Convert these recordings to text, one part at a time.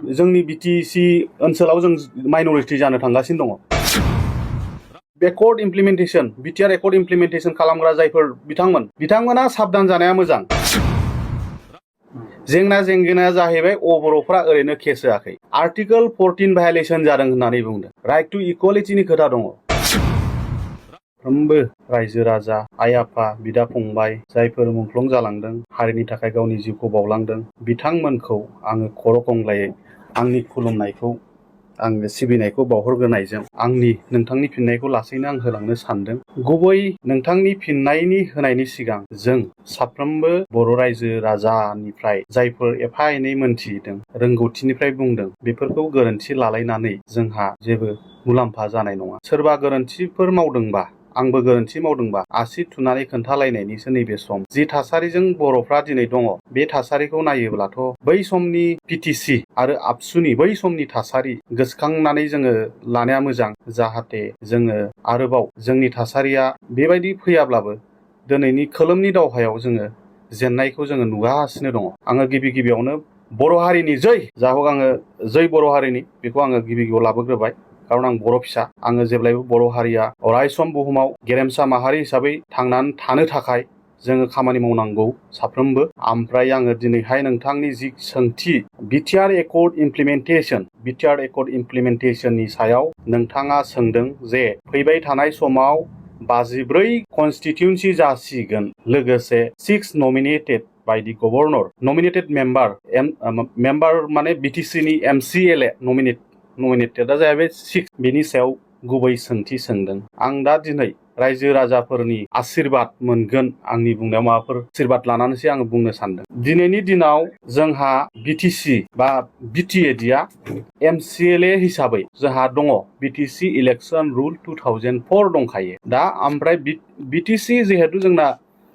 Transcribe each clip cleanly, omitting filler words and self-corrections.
जोंनि BTC ओनसोलाव जों माइनरिटि जानो थांगासिनो दङ। Accord implementation BTR accord implementation खालामग्रा जायफोर बिथांमोना साबधान जानाया मोजां। जेंनाया जाहैबाय बर'फ्रा ओरैनो केस होआखै। आर्टिकल 14 भायलेसन जादों होननानै बुंदों। राइट टु इकुवेलिटिनि खोथा दङ। साफ्रोमबो रायजो राजा आइ आफा बिदा फंबाय जायफोर मुंख्लं जालांदों हारिनि थाखाय गावनि जिउखौ बावलांदों बिथांमोनखौ आङो खर' गंग्लायै आंनि खुलुमनायखौ आङो सिबिनायखौ बावहरग्रोनायजों नोंथांनि फिननायखौ लासैनो आं होलांनो सानदों। गुबै नोंथांनि फिननायनि होनायनि सिगां जों साफ्रोमबो बर' रायजो राजानिफ्राय जायफोर एफा एनै मोनथिदों रोंगौथिनिफ्राय बुंदों बेफोरखौ गोरोन्थि लालायनानै जोंहा जेबो मुलाम्फा जानाय नङा। सोरबा गोरोन्थिफोर मावदोंबा आंबो गोरोन्थि मावदोंबा आसि थुनानै खोन्थालायनायनिसो नैबे सम। जि थासारिजों बर'फ्रा दिनै दङ बे थासारिखौ नायोब्लाथ' बै समनि BTC आरो आबसुनि बै समनि थासारि गोसोखांनानै जोङो लानाया मोजां जाहाथे जोङो आरोबाव जोंनि थासारिया बेबायदि फैयाब्लाबो दिनैनि खोलोमनि दावहायाव जोङो जेननायखौ जोङो नुगासिनो दङ। आङो गिबियावनो बर' हारिनि आङो जै बर' हारिनि बेखौ आङो गिबियाव लाबोग्रोबाय। खारन आं बर' फिसा आङो जेब्लायबो बर' हारिया अरायसम बुहुमाव गेरेमसा माहारि हिसाबै थांनानै थानो थाखाय जोङो खामानि मावनांगौ साफ्रोमबो। ओमफ्राय आङो दिनैहाय नोंथांनि जि सोंथि BTR एकर्ड इमप्लिमेन्टेसननि सायाव नोंथाङा सोंदों जे फैबाय थानाय समाव 54 कनस्टिटिउन्सि जासिगोन लोगोसे 6 nominated by the governor nominated member माने BTC नि MCLA नमिनेटेडआ जाहैबाय 6 बेनि सायाव गुबै सोंथि सोंदों। आं दा दिनै रायजो राजाफोरनि आशीर्बाद मोनगोन आंनि बुंनायाव माबाफोर आशीर्बाद लानानैसो आङो बुंनो सानदों। दिनैनि दिनाव जोंहा BTC बा BTADआ MCLA हिसाबै जोंहा दङ BTC इलेक्सन रुल 2004 दंखायो। दा ओमफ्राय BTC जिहेतु जोंना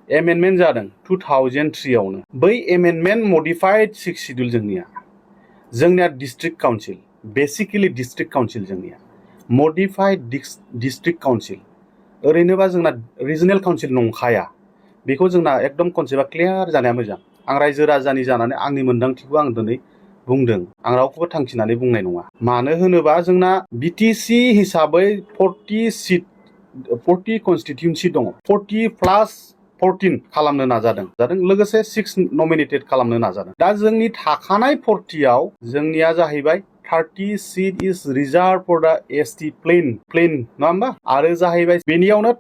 एमेन्डमेन्ट जादों 2003 आवनो बै एमेन्डमेन्ट मडिफाइड 6 शिड्युल जोंनिया district council basically district council जोंनिया मडिफाइड डिस्ट्रिक्ट काउन्सिल ओरैनोबा जोंना रिजनेल काउन्सिल नंखाया। बेखौ जोंना एकदम कनसेप्टआ क्लियार जानाया मोजां। आं रायजो राजानि जानानै आंनि मोन्दांथिखौ आं दिनै बुंदों। आं रावखौबो थांखिनानै बुंनाय नङा। मानो होनोबा जोंना BTC हिसाबै 40 कनस्टिटिउन्सि दङ। 40+14 खालामनो नाजादों लोगोसे 6 नमिनेटेड खालामनो नाजादों। दा जोंनि थाखानाय 40आव जोंनिया जाहैबाय 30 seat is reserved for the ST plain नङा होमबा? आरो जाहैबाय बेनियावनो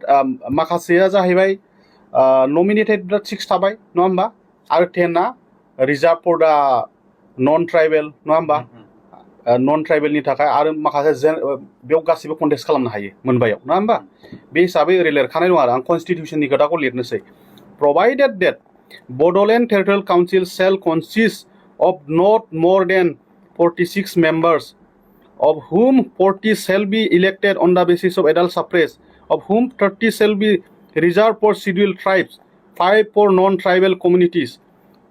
माखासेया जाहैबाय नमिनेटेड 6 थाबाय नङा होमबा? आरो 10आ रिजार्भ फर दा नन ट्राइबेल नङा होमबा? नन ट्राइबेलनि थाखाय आरो माखासे बेयाव गासिबो कन्टेस्ट खालामनो हायो मोनबायाव नङा होमबा? बे हिसाबै ओरै लिरखानाय दं आरो आं कनस्टिटिउसननि खोथाखौ लिरनोसै। Provided that Bodoland Territorial Council shall consist of not more than 46 members, of whom 40 shall be elected on the basis of adult suffrage, of whom 30 shall be reserved for scheduled tribes, 5 for non-tribal communities,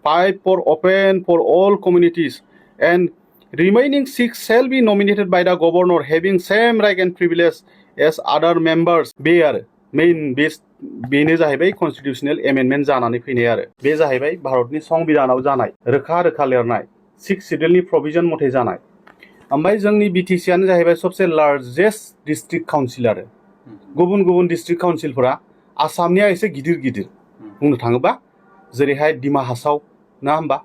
5 for open for all communities, and remaining 6 shall be nominated by the governor having same right and privilege as other members. बे आरो मेइन बेनो जाहैबाय constitutional amendment जानानै फैनाय आरो बे जाहैबाय भारतनि संबिधानाव जानाय रोखा लिरनाय 6 शिड्युलनि प्रभिजन मथे जानाय। ओमफ्राय जोंनि BTCआनो जाहैबाय सबसे लार्जेस्ट डिस्ट्रिक्ट काउन्सिल आरो गुबुन डिस्ट्रिक्ट काउन्सिलफोरा आसामनिया एसे गिदिर बुंनो थाङोबा जेरैहाय डिमा हासाव ना होमबा?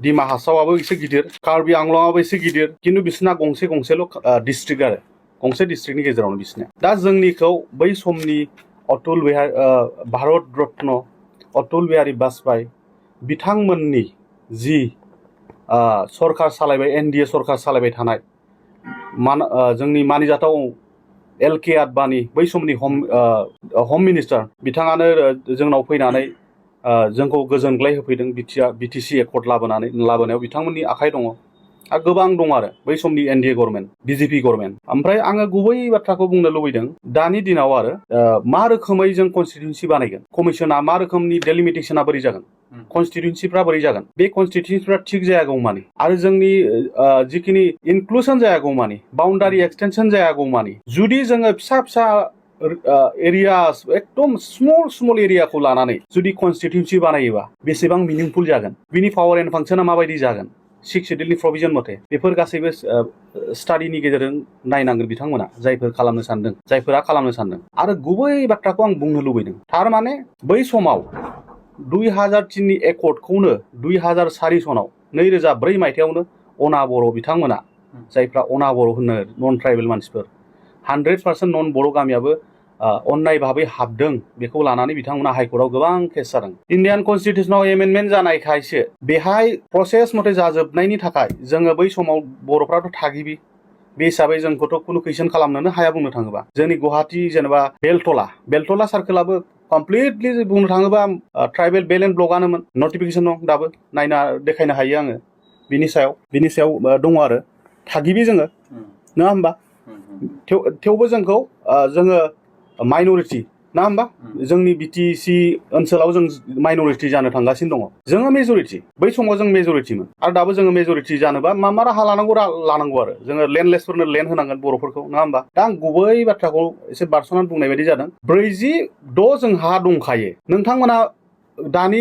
डिमा हासावाबो एसे गिदिर, कार्बि आंलंआबो एसे गिदिर, खिन्थु बिसोरना गंसेल' डिस्ट्रिक्ट आरो गंसे डिस्ट्रिक्टनि गेजेरावनो बिसोरनिया। दा जोंनिखौ बै समनि भारत रत्न अटल बिहारी वाजपेयी बिथांमोननि जि सरकार सालायबाय NDA सरकार सालायबाय थानाय जोंनि मानिजाथाव LK आडबानि बै समनि हम मिनिस्टार बिथाङानो जोंनाव फैनानै जोंखौ गोजोनग्लाय होफैदों। BTC एकर्ड लाबोनायाव बिथांमोननि आखाइ दङ आरो गोबां दं आरो बै समनि NDA गभर्नमेन्ट BJP गभर्नमेन्ट। ओमफ्राय आङो गुबै बाथ्राखौ बुंनो लुबैदों दानि दिनाव आरो मा रोखोमै जों कनस्टिटिउन्सि बानायगोन, कमिसना मा रोखोमनि डेलिमिटेसना बोरै जागोन, कनस्टिटिउन्सिफ्रा बोरै जागोन, बे कनस्टिटिउन्सिफ्रा थिग जायागौमानि आरो जोंनि जिखिनि इनक्लुसन जायागौमानि बाउन्डारि एक्सटेनसन जायागौमानि जुदि जोङो फिसा एरियास एकदम स्मल एरियाखौ लानानै जुदि कनस्टिटिउन्सि बानायोबा बेसेबां मिनिंफुल जागोन, बिनि पावार एन्ड फांसना माबायदि जागोन 6 शेड्यूलनि प्रोविजन मथे बेफोर गासैबो स्टाडिनि गेजेरजों नायनांगोन बिथांमोना जायफोर खालामनो सानदों जायफोरा खालामनो सानदों आरो गुबै बाथ्राखौ आं बुंनो लुबैदों थारमाने बै समाव 2003 नि एकर्डखौनो 2004 सनाव 2004 मायथाइयावनो अना बर' बिथांमोना जायफ्रा अना बर' होनो नन ट्राइबेल मानसिफोर 100% नन बर' गामियाबो अन्नाय भाबै हाबदों बेखौ लानानै बिथांमोना हाइकर्टआव गोबां केस जादों इन्डियान कन्स्टिटिउसनाव एमेन्डमेन्ट जानायखायसो बेहाय प्रसेस मथे जाजोबनायनि थाखाय जोङो बै समाव बर'फ्राथ' थागिबि बे हिसाबै जोंखौथ' कुनु कुइसन खालामनोनो हाया बुंनो थाङोबा जोंनि गुवाहाटी जेनेबा बेलटला सार्केलाबो कमप्लिटलि बुंनो थाङोबा ट्राइबेल बेल एन्ड ब्लकआनोमोन नटिफिकेसन दं दाबो नायना देखायनो हायो आङो बिनि सायाव दङ आरो थागिबि जोङो नङा होमबा थेवबो जोङो माइनरिटि ना होमबा जोंनि BTC ओनसोलाव जों माइनरिटि जानो थांगासिनो दङ जोङो मेजरिटि बै समाव जों मेजरिटिमोन आरो दाबो जोङो मेजरिटि जानोबा मा राहा लानांगौ आरो जोङो लेन्डलेसफोरनो लेन्ड होनांगोन बर'फोरखौ नङा होमबा दा आं गुबै बाथ्राखौ एसे बारस'नानै बुंनाय बायदि जादों 46 जोंहा दंखायो नोंथांमोना दानि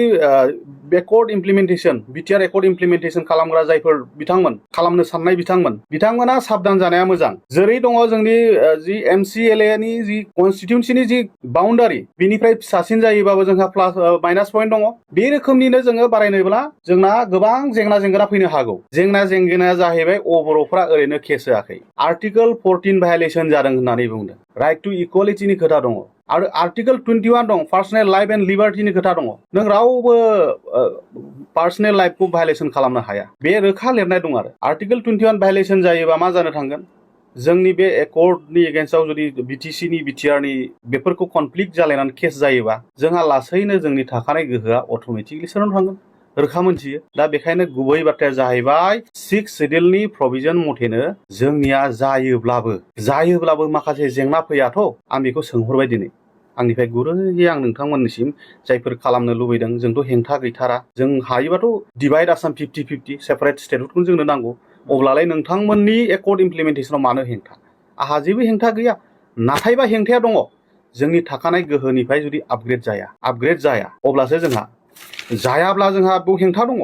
backward implementation BTR accord implementation खालामग्रा जायफोर बिथांमोन खालामनो साननाय बिथांमोना साबधान जानाया मोजां जेरै दङ जोंनि जि MCLA नि जि कन्स्टिटिउन्सिनि जि बाउन्डारि बिनिफ्राय फिसासिन जायोबाबो जोंहा प्लास माइनास पइन्ट दङ बे रोखोमनिनो जोङो बारायनोब्ला जोंना गोबां जेंना फैनो हागौ जेंनाया जाहैबाय बर'फ्रा ओरैनो केस होआखै आर्टिकल 14 भायलेसन जादों होननानै बुंदों राइट टु इक्वालिटिनि खोथा दङ आरो आर्टिकल 21 दं पार्सनेल लाइफ एन्ड लिबार्टिनि खोथा दङ नों रावबो पार्सनेल लाइफखौ भायलेसन खालामनो हाया बे रोखा लिरनाय दं आरो आर्टिकल 21 भायलेसन जायोबा मा जानो थांगोन जोंनि बे एकर्डनि एगेन्स्टआव जुदि BTC नि BTR नि बेफोरखौ कनफ्लिक्ट जालायनानै केस जायोबा जोंहा लासैनो जोंनि थाखानाय गोहोआ अट'मेटिकलि सोरनाव थांगोन रोखा मोनथियो दा बेखायनो गुबै बाथ्राया जाहैबाय 6 शेड्यूलनि प्रोविजन मथेनो जोंनिया जायोब्लाबो माखासे जेंना फैयाथ' आं बेखौ सोंहरबाय दिनै आंनिफ्राय गुरैयै आं नोंथांमोननिसिम जायफोर खालामनो लुबैदों जोंथ' हेंथा गैथारा जों हायोबाथ' डिभाइड आसाम 50-50 सेपारेट स्टेटहुडखौनो जोंनो नांगौ अब्लालाय नोंथांमोननि एकर्ड इमप्लिमेन्टेसनाव मानो हेंथा आहा जेबो हेंथा गैया नाथायबा हेंथाया दङ जोंनि थाखानाय गोहोनिफ्राय जुदि आपग्रेड जाया अब्लासो जोंहा जायाब्ला जोंहा बेयाव हेंथा दङ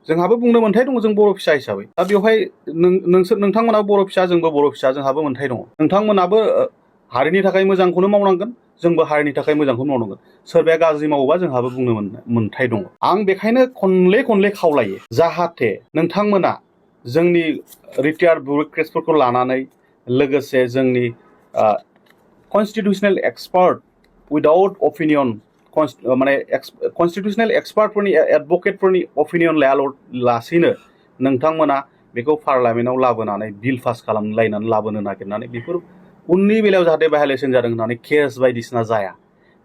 जोंहाबो बुंनो मोन्थाय दङ जों बर' फिसा हिसाबै दा बेवहाय नोंथांमोनाबो बर' फिसा जोंबो बर' फिसा जोंहाबो मोन्थाय दङ नोंथांमोनाबो हारिनि थाखाय मोजांखौनो मावनांगोन जोंबो हारिनि थाखाय मोजांखौनो मावनांगोन सोरबाया गाज्रि मावोबा जोंहाबो बुंनो मोन्थाय दङ आं बेखायनो खनले खावलायो जाहाथे नोंथांमोना जोंनि रिटायार्ड बिउरोक्रेट्सफोरखौ लानानै लोगोसे जोंनि कन्स्टिटिउसनेल एक्सपार्ट उइदाउट अपिनियन माने कन्स्टिटिउसनेल एक्सपार्टफोरनि एडभकेटफोरनि अपिनियन लायालासिनो नोंथांमोना बेखौ पार्लामेन्टआव लाबोनानै बिल पास खालामलायनानै लाबोनो नागिरनानै बेफोर उननि बेलायाव जाहाथे भायलेसन जादों होननानै केस बायदिसिना जाया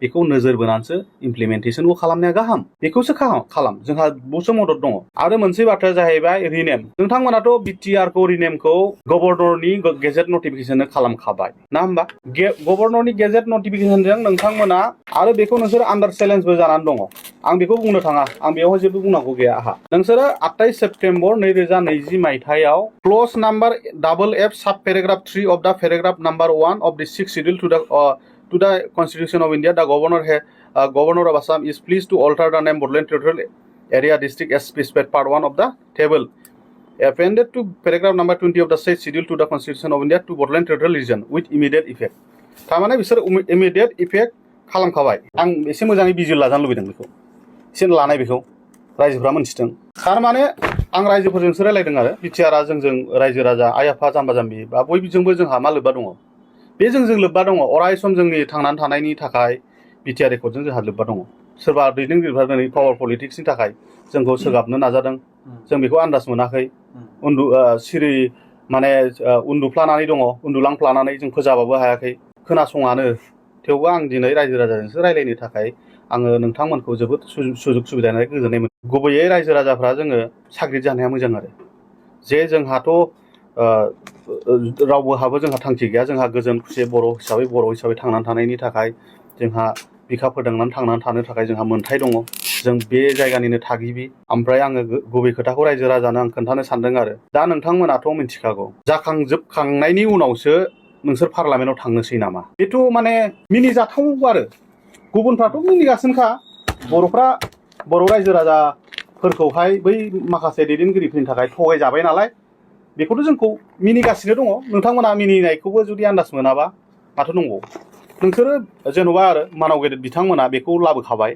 बेखौ नोजोर बोनानैसो इमप्लिमेन्टेसनखौ खालामनाया गाहाम बेखौसो खालाम जोंहा बहुद मदद दङ आरो मोनसे बाथ्राया जाहैबाय रिनेम नोंथांमोनाथ' BTR खौ रिनेमखौ गभर्नरनि गेजेट नटिफिकेसन खालामखाबाय ना होमबा गभर्नरनि गेजेट नटिफिकेसनजों नोंथांमोना आरो बेखौ नोंसोर आन्डार चेलेन्जबो जानानै दङ आं बेखौ बुंनो थाङा आं बेयावहाय जेबो बुंनांगौ गैया आहा नोंसोरो 28 सेप्टेम्बर 2020 मायथाइयाव क्ल'ज नाम्बार FF साब paragraph 3 of the paragraph number 1 of द 6th schedule to the Constitution of India, the Governor of Assam is pleased to alter the name Bodoland Territorial Area District as specified part 1 of the table appended to paragraph number 20 of the said schedule to the Constitution of India to Bodoland Territorial Region with immediate effect. थारमाने बिसोर immediate effect खालामखाबाय आं एसे मोजाङै बिजिर लाजानो लुबैदों बेखौ एसे लानाय बेखौ रायजोफ्रा मोनथिथों थारमाने आं रायजोफोरजोंसो रायलायदों आरो BTR जोंजों रायजो राजा आइ आफा जाम्बा जाम्बि बा बयजोंबो जोंहा मा लोब्बा दङ बे जोंजों लोब्बा दङ अराय सम जोंनि थांनानै थानायनि थाखाय BTR एकर्डजों जोंहा लोब्बा दङ सोरबा दैदेनगिरिफ्रा दिनै पावार पलिटिक्सनि थाखाय जोंखौ सोगाबनो नाजादों जों बेखौ आन्दाज मोनाखै सिरि माने उन्दुफ्लानानै दङ उन्दुलांफ्लानानै जों फोजाबाबो हायाखै खोनासङानो थेवबो आं दिनै रायजो राजाजोंसो रायलायनो थाखाय आङो नोंथांमोनखौ जोबोद सुजुग सुबिदा होनानै गोजोननाय मोनो गुबैयै रायजो राजाफ्रा जोङो साग्रिद जानाया मोजां आरो जे जोंहाथ' रावबोहाबो जोंहा थांखि गैया जोंहा गोजोन खुसि बर' हिसाबै थांनानै थानायनि थाखाय जोंहा बिखा फोरदांनानै थांनानै थानो थाखाय जोंहा मोन्थाय दङ जों बे जायगानिनो थागिबि ओमफ्राय आङो गुबै खोथाखौ रायजो राजानो आं खोन्थानो सानदों आरो दा नोंथांमोनाथ' मिथिखागौ जाखांजोबखांनायनि उनावसो नोंसोर पार्लामेन्टआव थांनोसै नामा बेथ' माने मिनिजाथाव आरो गुबुनफ्राथ' मिनिगासिनोखा बर' रायजो राजा फोरखौहाय बै माखासे दैदेनगिरिफोरनि थाखाय थगायजाबाय नालाय बेखौथ' जोंखौ मिनिगासिनो दङ नोंथांमोना मिनिनायखौबो जुदि आन्दाज मोनाबा माथो दंबावो नोंसोरो जेन'बा आरो मानाव गेदेर बिथांमोना बेखौ लाबोखाबाय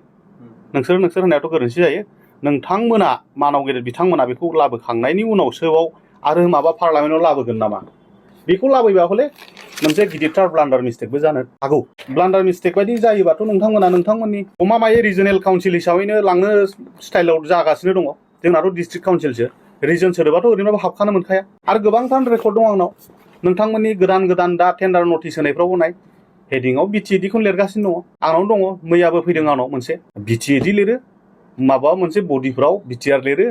नोंसोर होननायाथ' गोरोन्थि जायो नोंथांमोना मानाव गेदेर बिथांमोना बेखौ लाबोखांनायनि उनावसोआव आरो माबा पार्लामेन्टआव लाबोगोन नामा बेखौ लाबोबा हले मोनसे गिदिरथार ब्लान्डार मिस्टेकबो जानो हागौ ब्लान्डार मिस्टेक बायदि जायोबाथ' नोंथांमोना नोंथांमोननि गमामायै रिजनेल काउन्सिल हिसाबैनो लांनो स्टाइलाव जागासिनो दङ जोंनाथ' डिस्ट्रिक्ट काउन्सिलसो रिजन सोदोबाथ' ओरैनोबो हाबखानो मोनखाया आरो गोबांथार रेकर्ड दं आंनाव नोंथांमोननि गोदान दा टेन्डार नटिस होनायफ्रावबो नाय हेडिंआव बिटिएडिखौनो लिरगासिनो दङ आंनाव दङ मैयाबो फैदों आंनाव मोनसे बिटिएडि लिरो माबा मोनसे बडिफ्राव बिटिआर लिरो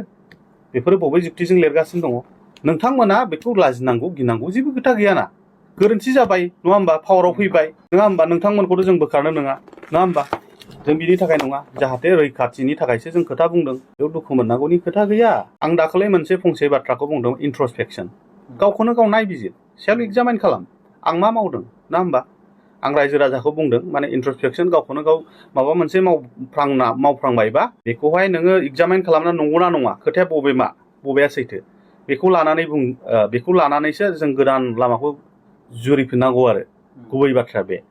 बेफोरो बबे जुक्तिजों लिरगासिनो दङ नोंथांमोना बेखौ लाजिनांगौ गिनांगौ जेबो खोथा गैयाना गोरोन्थि जाबाय नङा होमबा पावाराव फैबाय नङा होमबा नोंथांमोनखौथ' जों बोखारनो नङा होमबा जों बिनि थाखाय नङा जाहाथे रैखाथिनि थाखायसो जों खोथा बुंदों बेयाव दुखु मोननांगौनि खोथा गैया आं दाखालि मोनसे फंसे बाथ्राखौ बुंदों इन्ट्रस्पेक्सन गावखौनो गाव नायबिजिर सेल्फ एग्जामाइन खालाम आं मा मावदों ना होमबा आं रायजो राजाखौ बुंदों माने इन्ट्रस्पेक्सन गावखौनो गाव माबा मोनसे मावफ्रांबायबा बेखौहाय नोङो एग्जामाइन खालामना नंगौना नङा खोथाया बबेया सैथो बेखौ लानानैसो जों गोदान लामाखौ जुरिफिननांगौ आरो गुबै बाथ्रा बे